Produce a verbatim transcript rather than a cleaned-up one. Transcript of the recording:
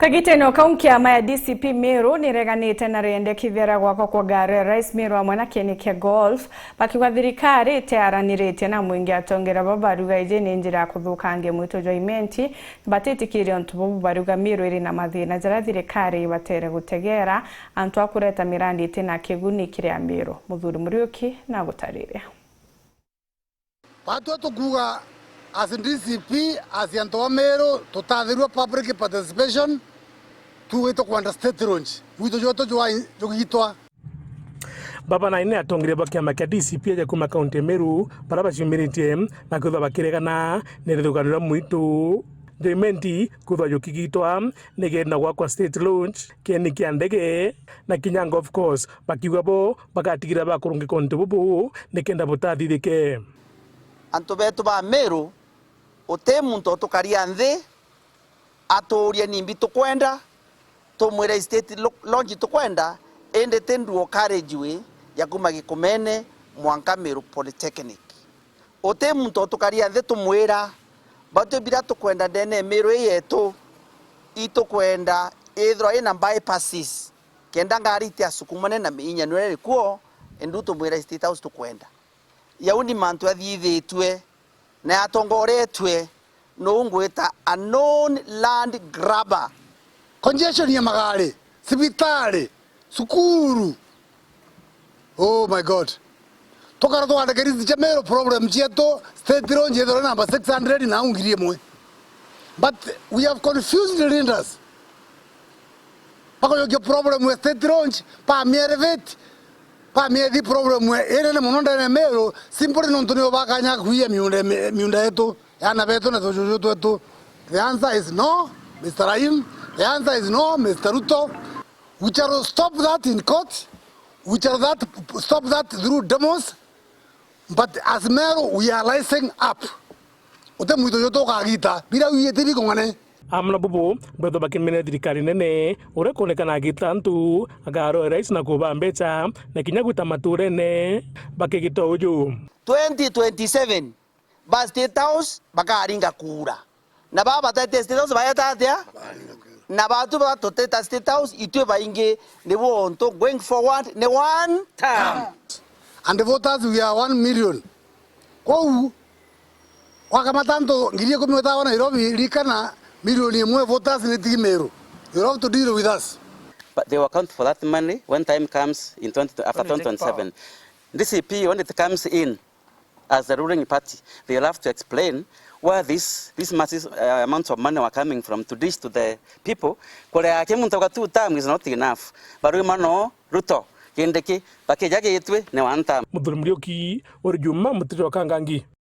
Kagitene o kau, kiama ya D C P Meru nireganite na riendekithia ria gwakwa kwa ngari ya Rais Meru amwe na kieni kia Golf, bakiuga thirikari itiaraniritie na mwingi. Atongeria bau bariuga iji ni njira ya kuthukangia mwito jwa Imenti, batitikiria untu bubu. Bariuga Meru iri na mathina jaria thirikari ibatere gutegera antu a kureta mirandi itina kiguni kiri Ameru. Muthuri Muriuki na gutariria. Batwe tukuuga as D C P, as antu ba Meru, tutathirua public participation, tuugite kwenda state launch. Mwito jwetu jwa-, jugitwa. Baba na ine atongeria ba kiama kia D C P aja kuma kaunti ya Meru, baria baciumiritie na kwithwa bakiregana ni rithukanio ria mwito. Njoimenti kwithwa jukigitwa ni kenda gwakwa state launch, kieni kia ndege, na kinya golf course, bakiuga bo bagatigira bakurungika untu bubu ni kenda butathithike. Antu betu ba Meru, uti muntu utukaria nthi atuurie nimbi tukwenda, tumwire state lo-, launch tukwenda, indi ti dual carriageway ya kuma Gikumene mwanka Meru Polytechnic. Uti muntu utukaria nthi tumwira, batwi bira tukwenda ndene ya Meru ii yetu, itukwenda ithirwa ina bypasses, kenda ngari itiasukumane na miinyanua iri kuo, indu tumwira State House tukwenda. Jau ni mantu jathithitue na jatongoretue nuu ngwita a known land grabber. Congestion ya magari, cibitari, cukuru. Oh my God. Tukara twandike list cia Meru, problem cietu, state launch ithirwe number six hundred na ngiri imwe. But we have confused leaders. Bakojokia problem ya state launch, bamia elevate, bamia thi problem ya inene mono ndene ya Meru, simply nontu nio bakanya kuia miunda, miunda yetu, yana betu na tujuju twetu. The answer is no, Mister Rahim. The answer is no, Mister Ruto. We shall stop that in court. We shall that, stop that through demos. But as Meru, we are rising up. Uti mwito jutu ukagita, bira wiite bikong'ane. Amwe na bubu, bwethwa bakimene thirikari nene, uria kuonekana agita antu, agaroe rais na kuba mbecha, na kinya gwita maturene, bakigita uju. Twenty twenty-seven, ba State House bakaringa kura. Na baba batete State House bayeta atia? Na batu batuteta State House, itwe baingi, nibu untu going forward ni one term. And the voters, we are one million. Kou, wakamata antu ngiri ikumi wetawa Nairobi, rikana milioni imwe voters ni tigi Meru. You have to deal with us. But they will account for that money when time comes in twenty, after twenty twenty-seven. D C P, when it comes in, as the ruling party, they'll have to explain where these, these massive, uh, amounts of money were coming from to dish to the people. Kuria ki muntu wa two term is not enough. Barui mano, Ruto, Kindiki, bakija gitwe ni one term. Muthuri Muriuki, uri Juma, mutiri wa Kangangi.